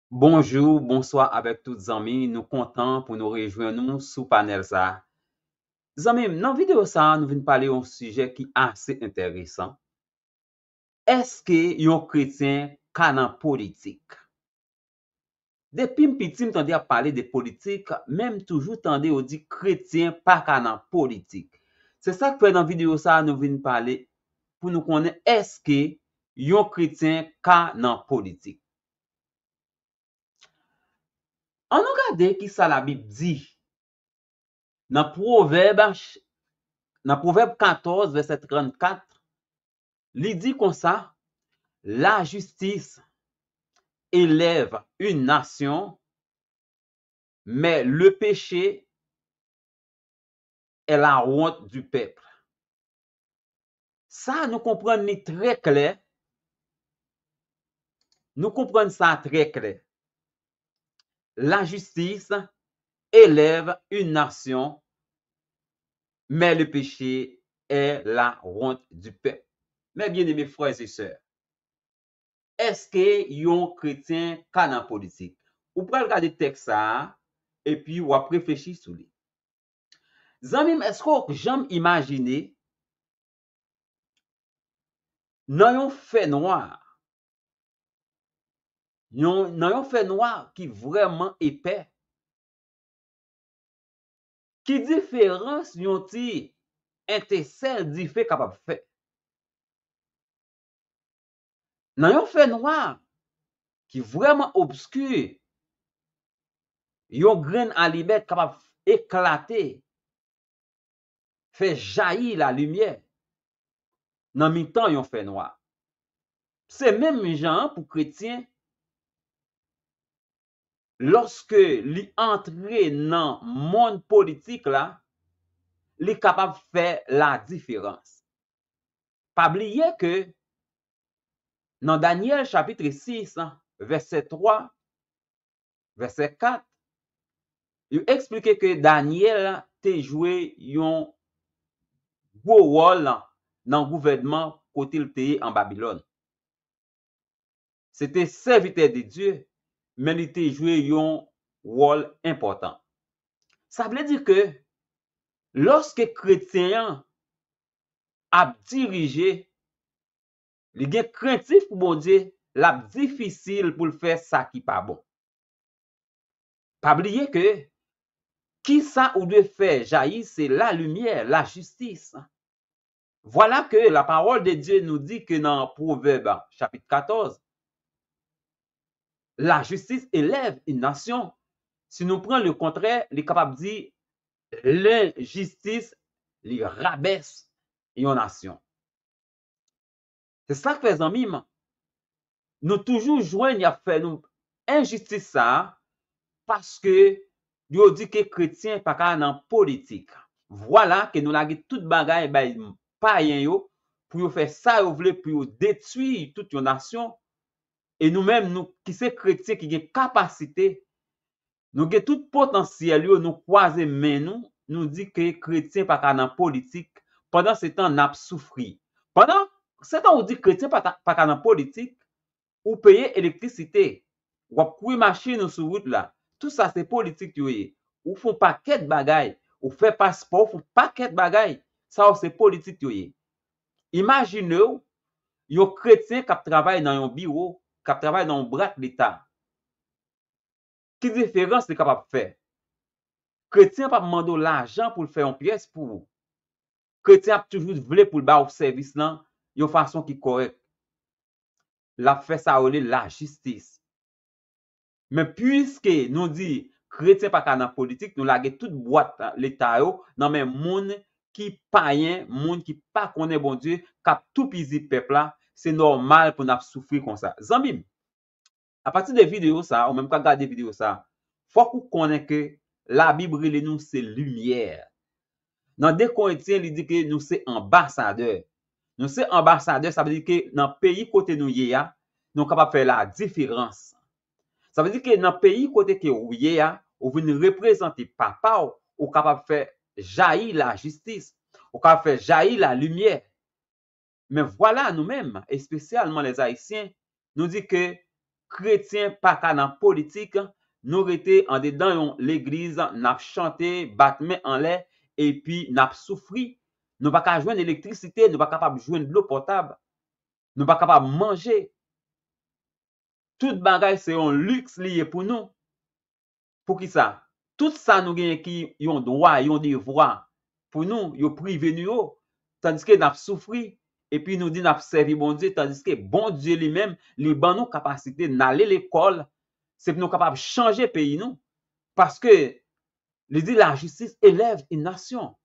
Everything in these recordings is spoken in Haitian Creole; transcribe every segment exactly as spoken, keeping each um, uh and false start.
Bonjou, bonswa avèk tout zanmi. Nou kontan pou nou rejwenn nou sou panèl sa a. Zanmi m, nan videyo sa a, nou vin pale yon sijè ki ase enteresan. Èske yon kretyen ka nan politik? Depi m piti, m tande y ap pale de politik, men m toujou tande yo di kretyen pa ka nan politik. Se sa k fè nan videyo sa a, nou vin pale pou nou konnen èske yon kretyen ka nan politik. Ann nou gade ki sa Labib di nan Pwovèb, nan Pwovèb katòz, vèsè trannkat, li di konsa, la justice élève une nation, mais le péché est la honte du peuple. Sa, nou konprann li trè klè. Nou konprann sa trè klè. La justice élève une nation, mais le péché est la honte du peuple. Mes bien-aimés frères et sœurs, èske yon kretyen ka nan politik? Ou pral gade tèks sa a, epi w ap reflechi sou li. Zanmi m, èske w janm imajine nan yon fènwa, yon, nan yon fènwa ki vrèman epè, ki diferans yon ti entesèl dife kapab fè? Nan yon fènwa ki vrèman obski, yon grenn alimèt kapab eklate, fè jayi lalimyè nan mitan yon fènwa. Se menm jan an pou kretyen, lòske li antre nan mond politik la, li kapab fè ladiferans. Pa bliye ke nan Danyèl chapit sis, vèsè twa, vèsè kat, yo eksplike ke Danyèl te jwe yon gwo wòl nan gouvènman kote l te ye an Babilòn. Se te sèvitè de Dye, men li te jwe yon wòl enpòtan. Sa vle di ke lòske kretyen an ap dirije, li gen krentif pou Bondye, l ap difisil pou l fè sa ki pa bon. Pa bliye ke kisa ou dwe fè jayi, se lalimyè, lajistis. Vwala ke la pawòl de Dye nou di ke nan Pwovèb chapit katòz, la justice élève une nation. Si nou pran le kontrè, li kapab di lenjistis, li rabès yon nasyon. Se sa k fè, zanmi m, nou toujou jwenn y ap fè nou enjistis sa a, paske yo di ke kretyen pa ka nan politik. Vwala ke nou lage tout bagay bay payen yo pou yo fè sa yo vle, pou yo detwi tout yon nasyon. E nou menm, nou ki se kretyen ki gen kapasite, nou gen tout potansyèl yo, nou kwaze men nou, nou di ke kretyen pa ka nan politik, pandan se tan n ap soufri. Pandan se tan ou di kretyen pa ta, pa ka nan politik, ou peye elektrisite, w ap kouri machin ou sou wout la. Tout sa se politik yo ye. Ou fè yon pakèt bagay, ou fè paspò, ou fè yon pakèt bagay, sa yo se politik yo ye. Imajine w, yon kretyen k ap travay nan yon biwo, k ap travay nan yon brat leta. Ki diferans li kapab fè? Kretyen p ap mande w lajan pou l fè yon pyès pou ou. Kretyen ap toujou vle pou l ba w sèvis lan yon fason ki kòrèk. L ap fè sa yo rele lajistis. Men piske nou di kretyen pa ka nan politik, nou lage tout bwat leta yo nan men moun ki payen, moun ki pa konnen Bondye, k ap toupizi pèp la. Se nòmal pou n ap soufri konsa. Zanmi m, apati de videyo sa a, ou menm k ap gade videyo sa a, fòk ou konnen ke Labib rele nou se limyè. Nan de Korentyen, li di ke nou se anbasadè. Nou se anbasadè, sa vle di ke nan peyi kote nou ye a, nou kapab fè ladiferans. Sa vle di ke nan peyi kote ke ou ye a, ou vin reprezante papa w, ou kapab fè jayi lajistis, ou kapab fè jayi lalimyè. Men vwala nou menm, espesyalman lèzayisyen, nou di ke kretyen pa ka nan politik, nou rete andedan yon legliz, n ap chante, bat men anlè, epi n ap soufri. Nou pa ka jwenn elektrisite, nou pa kapab jwenn dlo potab, nou pa kapab manje. Tout bagay se yon liks li ye pou nou. Poukisa? Tout sa nou genyen ki yon dwa, yon devwa pou nou, yo prive nou yo, tandiske n ap soufri, epi nou di n ap sèvi Bondye, tandiske Bondye li menm, li ban nou kapasite n ale lekòl, se pou nou kapab chanje peyi nou. Paske li di, la justice élève une nation.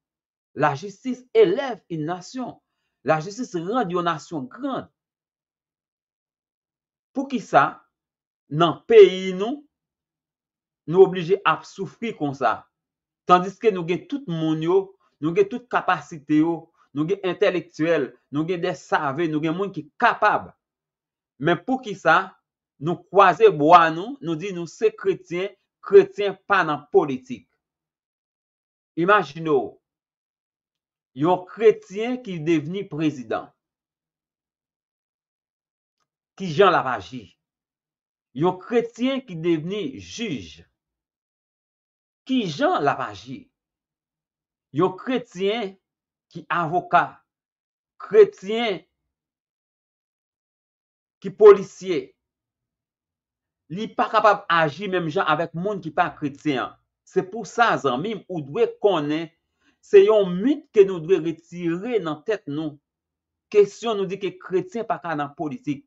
La justice élève une nation. Lajistis rann yon nasyon grand. Poukisa nan peyi nou, nou oblije ap soufri konsa? Tandiske nou gen tout moun yo, nou gen tout kapasite yo, nou gen entèlektyèl, nou gen de save, nou gen moun ki kapab. Men poukisa nou kwaze bwa nou, nou di nou se kretyen, kretyen pa nan politik? Imajine w, yon kretyen ki devni prezidan. Ki jan l ap aji? Yon kretyen ki devni jij. Ki jan l ap aji? Yon kretyen ki avoka, kretyen ki polisye, li pa kapab aji menm jan avèk moun ki pa kretyen an. Se pou sa, zanmi m, ou dwe konnen, se yon mit ke nou dwe retire nan tèt nou. Kesyon nou di ke kretyen pa ka nan politik.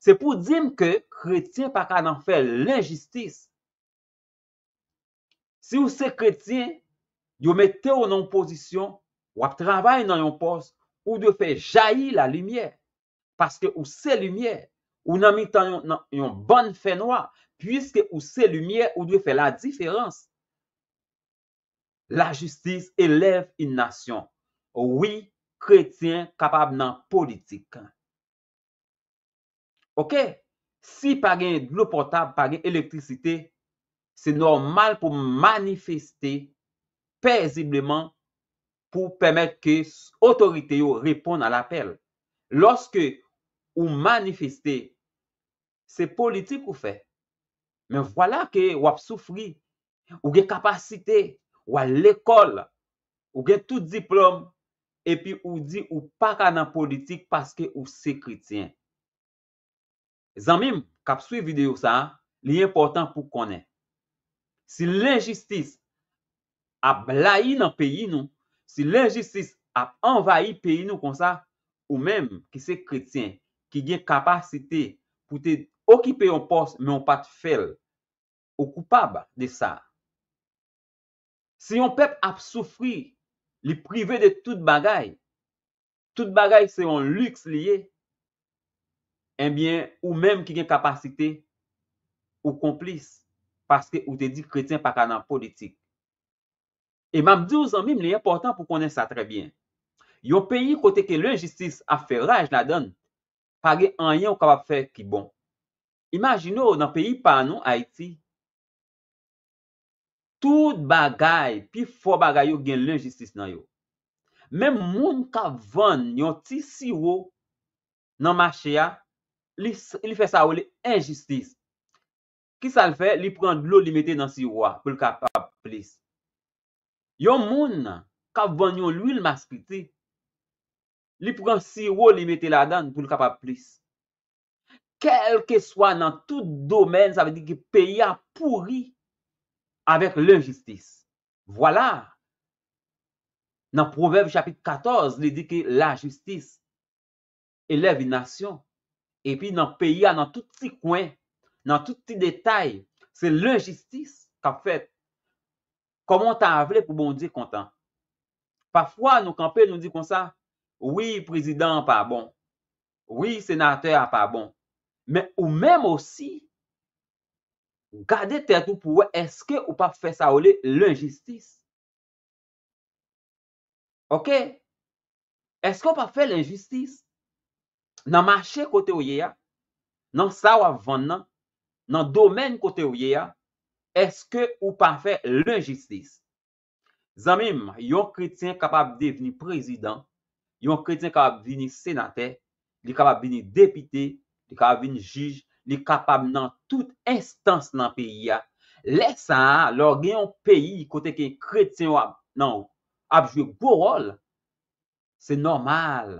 Se pou di m ke kretyen pa ka nan fè lenjistis. Si w se kretyen, yo mete w nan yon pozisyon, w ap travay nan yon pòs, ou dwe fè jayi lalimyè, paske ou se limyè, ou nan mitan yon, nan yon bann fènwa, piske ou se limyè, ou dwe fè ladiferans. La justice élève une nation. Wi, kretyen kapab nan politik. Oke, si pa gen dlo potab, pa gen elektrisite, se nòmal pou manifeste pezibleman pou pèmèt ke otorite yo reponn a lapèl. Lòske ou manifeste, se politik ou fè. Men vwala ke w ap soufri. Ou gen kapasite, w al lekòl, ou gen tout diplòm, epi ou di ou pa ka nan politik paske ou se kretyen. Zanmi m k ap swiv videyo sa a, li enpòtan pou konnen. Si lenjistis ap blayi nan peyi nou, si lenjistis ap anvayi peyi nou konsa, ou menm ki se kretyen, ki gen kapasite pou te okipe yon pòs, men w pa t fè l, ou koupab de sa. Si yon pèp ap soufri, li prive de tout bagay, tout bagay se yon liks li ye, ebyen, ou menm ki gen kapasite, ou konplis, paske ou te di kretyen pa ka nan politik. E m ap di w, zanmi m, li enpòtan pou konnen sa trè byen. Yon peyi kote ke lenjistis ap fè raj ladan l, pa gen anyen ou kapab fè ki bon. Imajine w nan peyi pa nou, Ayiti, tout bagay, pi fò bagay yo gen lenjistis nan yo. Menm moun k ap vann yon ti siwo nan mache a, li, li fè sa yo rele enjistis. Kisa l fè? Li pran dlo, li mete nan siwo a pou l kapab plis. Yon moun k ap vann yon lwil maskiti, li pran siwo, li mete ladan l pou l kapab plis. Kèlkeswa nan tout domèn, sa vle di ke peyi a pouri avèk lenjistis. Vwala, nan Pwovèb chapit katòz, li di ke lajistis élève une nation. Epi nan peyi a, nan tout ti kwen, nan tout ti detay, se lenjistis k ap fèt. Kòman w ta vle pou Bondye kontan? Pafwa, nou kanpe, nou di konsa, wi, prezidan an pa bon. Wi, senatè a pa bon. Men ou menm osi, gade tèt ou pou wè èske ou p ap fè sa yo rele lenjistis. Oke? Èske w p ap fè lenjistis? Nan mache kote w ye a, nan sa w ap vann nan, nan domèn kote w ye a, èske ou pa fè lenjistis? Zanmi m, yon kretyen kapab devni prezidan, yon kretyen kapab vini senatè, li kapab vini depite, li kapab vin jij, li kapab nan tout enstans nan peyi a. Lè sa a, lè w gen yon peyi kote ke kretyen yo ap, nan, ap jwe gwo wòl, se nòmal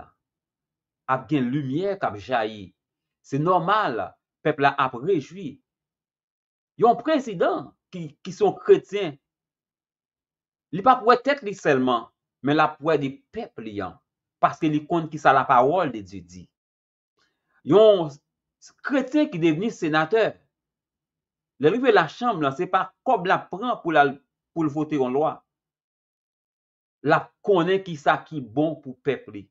ap gen limyè k ap jayi. Se nòmal pèp la ap rejwi. Yon prezidan ki, ki se yon kretyen, li p ap wè tèt li sèlman, men l ap wè de pèp li an, paske li konn kisa lapawòl de Dye di. Yon kretyen ki devni senatè, lè l rive lachanm lan, se pa kòb l ap pran pou l al, pou l vote yon lwa. L ap konnen kisa ki bon pou pèp li.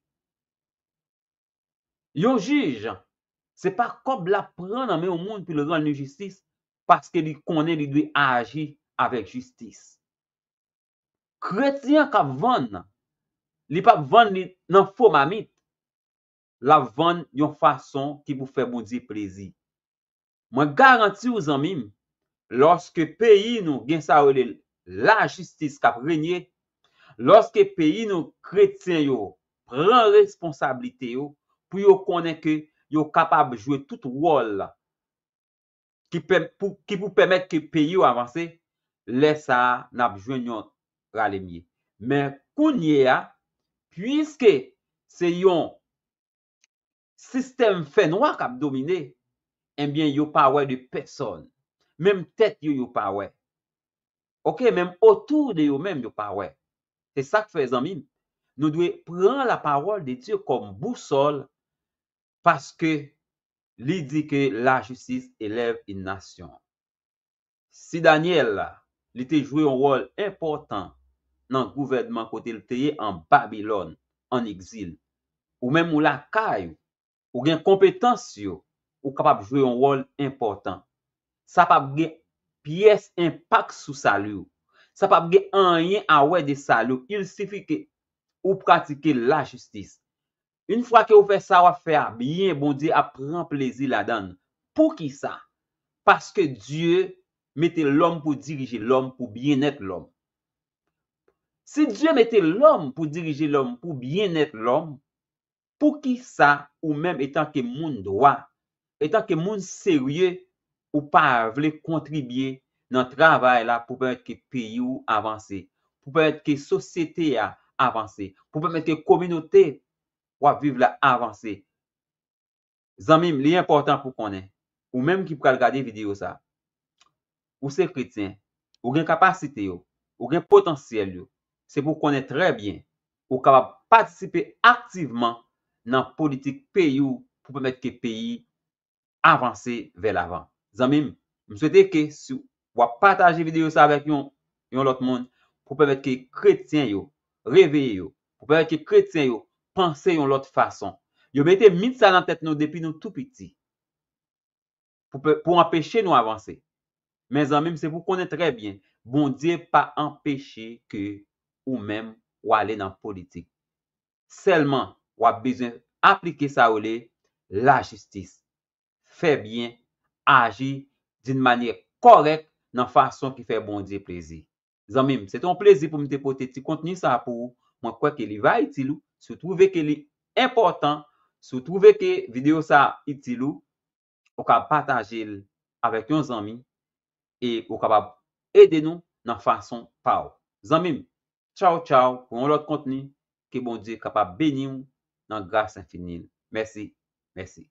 Yon jij, se pa kòb l ap pran nan men yon moun pou l rann li jistis, paske li konnen li dwe aji avèk jistis. Kretyen an k ap vann, li p ap vann li nan fo mamit. L ap vann yon fason ki pou fè Bondye plezi. Mwen garanti w, zanmi m, lòske peyi nou gen sa yo rele lajistis k ap renye, lòske peyi nou kretyen yo pran responsablite yo pou yo konnen ke yo kapab jwe tout wòl ki pè-, pou, ki pou pèmèt ke peyi yo avanse, lè sa a, n ap jwenn yon rale mye. Men kounye a, piske se yon sistèm fènwa k ap domine, ebyen, yo pa wè de pèsòn. Menm tèt yo, yo pa wè. Oke, menm otou de yo menm, yo pa wè. Se sa k fè, zanmi m, nou dwe pran lapawòl de Dye kòm bousòl, paske li di ke lajistis elèv yon nasyon. Si Danyèl, li te jwe yon wòl enpòtan nan gouvènman kote l te ye an Babilòn, an egzil, ou menm ou lakay ou, ou gen konpetans yo, ou kapab jwe yon wòl enpòtan. Sa p ap gen pyès enpak sou sali w. Sa p ap gen anyen a wè de sali w. Il sifi ke ou pratike lajistis. Yon fwa ke ou fè sa w ap fè a byen, Bondye ap pran plezi ladan l. Poukisa? Paske Dye mete lòm pou dirije lòm, pou byennèt lòm. Si Dye mete lòm pou dirije lòm, pou byennèt lòm, poukisa ou menm, etanke moun dwa, etanke moun serye, ou pa vle kontribye nan travay la pou pèmèt ke peyi w avanse, pou pèmèt ke sosyete a avanse, pou pèmèt ke kominote w ap viv la avanse? Zanmi m, li enpòtan pou konnen, ou menm ki pral gade videyo sa, ou se kretyen, ou gen kapasite yo, ou gen potansyèl yo, se pou konnen trè byen, ou kapab patisipe aktivman nan politik peyi w pou pèmèt ke peyi avanse vè lavan. Zanmi m, m swete ke si w ap pataje videyo sa avèk yon, yon lòt moun, pou pèmèt ke kretyen yo reveye yo, pou pèmèt ke kretyen yo panse yon lòt fason. Yo mete mit sa nan tèt nou depi nou tou piti pou, pou anpeche nou avanse. Men zanmi m, se pou konnen trè byen, Bondye pa anpeche ke ou menm w ale nan politik. Sèlman, w ap bezwen aplike sa yo rele lajistis. Fè byen, aji d'une manière correcte nan fason ki fè Bondye plezi. Zanmi m, se te yon plezi pou m te pote ti kontni sa pou ou. Mwen kwè ke li va itil ou. Si w twouve ke li enpòtan, si w twouve ke videyo sa itil ou, ou ka pataje l avèk yon zanmi e ou kapab ede nou nan fason pa w. Zanmi m, tchaw tchaw pou yon lòt kontni, ke Bondye kapab beni w nan gras enfini l. Mèsi, mèsi.